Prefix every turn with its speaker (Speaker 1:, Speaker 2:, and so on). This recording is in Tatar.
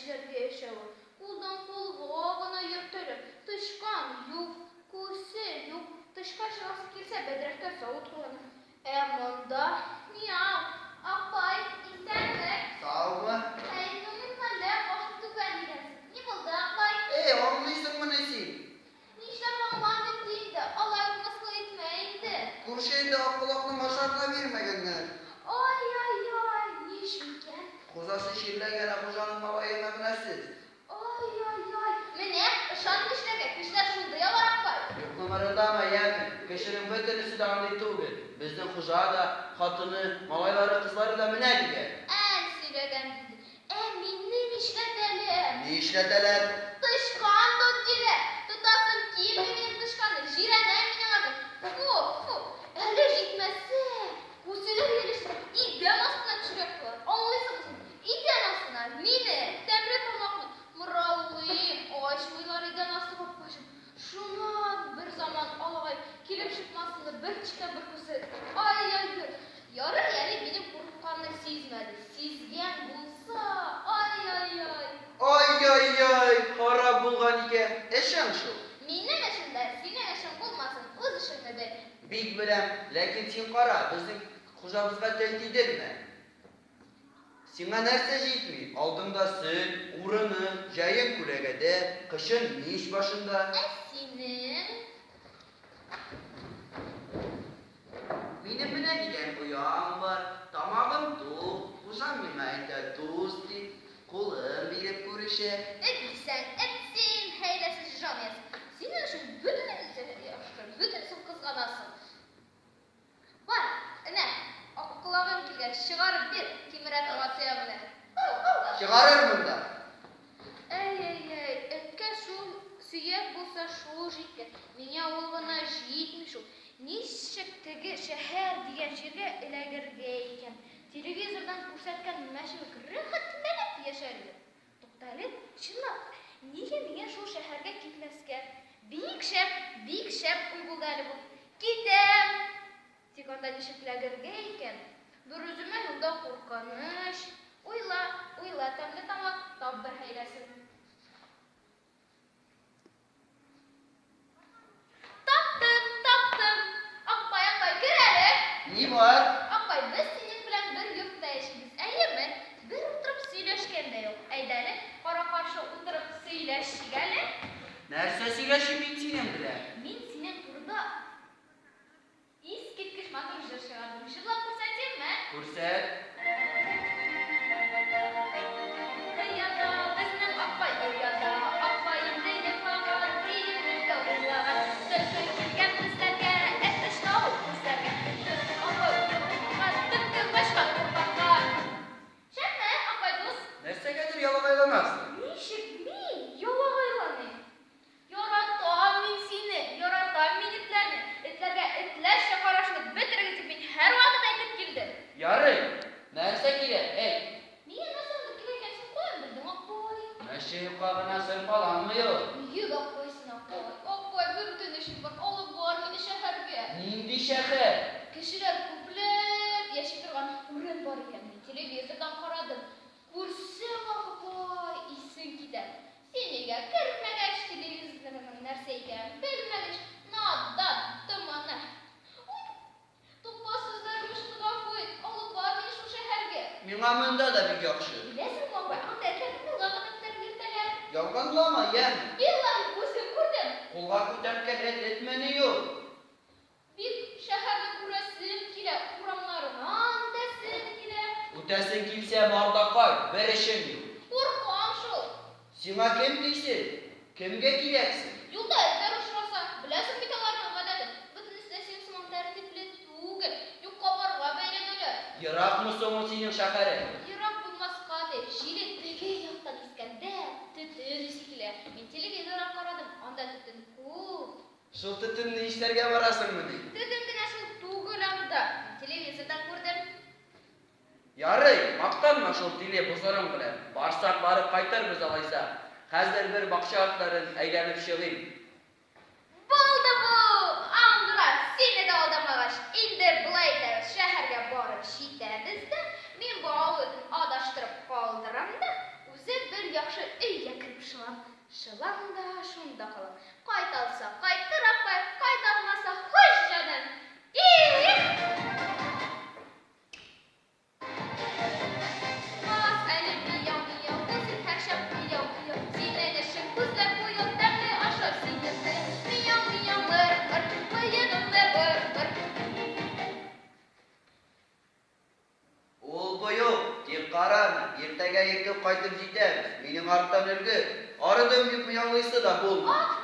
Speaker 1: әтәчләргә яшәве. Кулдан кулга гына йөртәләр. Тычкан юк, күсе юк. Тышка чыгасы килсә, бәдрәфкә савыт куялар. Ә монда, миау! Апай, исәнме?
Speaker 2: Саумы?
Speaker 1: Хәернең мәллә башың түбән игәнсең. Ни булды, апай?
Speaker 2: Эй, аңлыйсыңмыни син?
Speaker 1: Нишләп аңламыйм ди инде, алай ук мыскыл итмә инде.
Speaker 2: Күрше өйдә акколакның ашарына бирмәгәннәр.
Speaker 1: Ай-яй-яй, ни өчен икән?
Speaker 2: Хуҗасы чирләгән, ә хуҗаның малае мәгънәсез.
Speaker 1: Ай-яй-яй, менә, ышан кешеләргә, кешеләр шундый алар, апай.
Speaker 2: Юкны мырылдама, яме, кешенең бөтенесе дә андый түгел. Безнең хуҗа да, хатыны, малайлары, кызлары да менә дигән.
Speaker 1: Әй, сөйләгән диде. Ә мине нишләтәләр?
Speaker 2: Ни эшләтәләр?
Speaker 1: Тычкан тот, диләр. Тотасым килми минем тычканны, җирәнәм мин аңардан. Фу, фу! Әле җитмәсә, күселәр ияләшеп, идән астына төшерә куялар. Аңлыйсыңмы син? Идән астына! Мине, тәмле тамакны, мыраулыйм, ачмыйлар идән асты капкачын. Шуннан берзаман алагаеп килеп чыкмасынмы бер тычкан, бер күсе. Ай-яй-яй! Ярый әле минем курыкканны сизмәде. Сизгән булса, ай-яй-яй!
Speaker 2: Ай-яй-яй! Харап булган икән. Эшең шул.
Speaker 1: Минем эшем дә, синең эшең булмасын, үз эшеңне бел.
Speaker 2: Бик беләм. Ләкин син кара, безнең хуҗабызга тел тидермә. Сиңа нәрсә җитми? Алдыңда сөт, урының, җәен күләгәдә, кышын мич башында.
Speaker 1: Ә синең?
Speaker 2: Минем менә дигән оям бар, тамагым тук, хуҗам миңа әйтә дус дип, кулын биреп күрешә.
Speaker 1: Эт дисәң, эт син, хәйләсез җан иясе. Синең өчен бөтенесе яхшы, бөтенесен кызганасың. Бар, энә, колагың килгән, чыгарып бир, кимерә торган сөягеңне.
Speaker 2: Чыгарырмын да.
Speaker 1: Әй-әй-әй, эткә шул сөяк булса шул җиткән, миңа ул гына җитми шул. Ничек теге шәһәр дигән җиргә эләгергә икән? Телевизордан күрсәткән мәче кебек рәхәтләнеп яшәр идем. Туктале, чынлап та, нигә миңа шул шәһәргә китмәскә? Бик шәп, бик шәп уй булды әле бу. Китәм! Тик анда ничек эләгергә икән? Берүземә юлда куркыныч. Уйла, уйла, тәмле тамак, тап бер хәйләсен. Таптым, таптым! Акбай, Акбай, кер әле!
Speaker 2: Ни бар?
Speaker 1: Акбай, без синең белән бер йортта яшибез, әйеме? Бер утырып сөйләшкән дә юк. Әйдә әле, кара-каршы утырып сөйләшик әле.
Speaker 2: Нәрсә сөйләшим мин синең белән?
Speaker 1: Мин синең турыда Искиткеч матур җыр чыгардым. Җырлап күрсәтимме?
Speaker 2: Күрсәт.
Speaker 1: Ояда безнең Акбай ояда, Акбай инде йоклаган, Тилмертә уйлаган. Төлке килгән безләргә, Әтәч тавык күзләргә. Төлке Акбай уйлаган, Төлке качкан урманга. Шәпме, Акбай дус?
Speaker 2: Нәрсәгәдер ялагайланасың?
Speaker 1: Ничек мин ялагайланыйм? Яратам мин сине, яратам мин этләрне. Этләргә этләрчә карашны бетерегез дип мин һәрвакыт әйтеп килдем.
Speaker 2: Ярый, нәрсә кирәк, әйт.
Speaker 1: Миңа нәрсә анда кирәк икәнен син каян белдең, апай?
Speaker 2: Мәче юкка гына сырпаланмый ул.
Speaker 1: Нигә апай син, апай? Апай, бер үтенечем бар, алып бар мине шәһәргә.
Speaker 2: Нинди шәһәр?
Speaker 1: Кешеләр күпләп яши торган урын бар икән, мин телевизордан карадым. Күрсәң, апай, исең китәр. Син өйгә кермәгәч, телевизорның нәрсә икәнен белмәгәч, надан, томана. Уй, тупас сүзләрем өчен гафу ит, алып бар мине шул шәһәргә.
Speaker 2: Миңа монда да бик яхшы.
Speaker 1: Беләсеңме, апай, анда этләрне кулга гына күтәреп йөртәләр.
Speaker 2: Ялганлама, яме.
Speaker 1: Биллаһи, үзем күрдем.
Speaker 2: Кулга күтәрткән эт этмени ул?
Speaker 1: Бик шәһәрне күрәсем килә, урамнарыннан үтәсем килә.
Speaker 2: Үтәсең килсә, бар да кайт, бер эшем юк.
Speaker 1: Куркам шул.
Speaker 2: Сиңа кем тисен? Кемгә кирәксең?
Speaker 1: Юлда этләр очраса, беләсең бит аларның гадәтен, бөтенесе дә синең сыман тәртипле түгел, юкка-барга бәйләнәләр.
Speaker 2: Еракмы соң ул синең шәһәрең?
Speaker 1: Ерак булмаска ди, җиле теге яктан искәндә, төтен исе килә. Мин телевизордан карадым, анда төтен күп.
Speaker 2: Шул төтенне иснәргә барасыңмыни?
Speaker 1: Төтен генә шул түгел анда. Мин телевизордан күрдем.
Speaker 2: Ярый, мактанма шул тиле бозырың белән. Барсак, барып кайтырбыз алайса. Хәзер бер бакча артларын әйләнеп чыгыйм.
Speaker 1: Булды бу! Аңгыра, сине дә алдамагач. Инде болай итәбез, шәһәргә барып җитәбез дә, мин бу авыл этен адаштырып калдырам да, үзем бер яхшы. Шылам да шунда калам. Кайта алса, кайтыр апай, кайта алмаса, хуш, җаным! Их! Бас әле, мияу, мияу, бул син һәрчак уяу, уяу. Синең эшең күзләп буяу, тәмле ашау синең хыял. Мияу, мияу, мыр, мыр, мыегыңны бор, бор.
Speaker 2: Ул бу юк, тик кара аны, иртәгә иртүк кайтып җитәбез, минем арттан өлгер. Арыдым дип мияулыйсы да булма.
Speaker 1: Ах!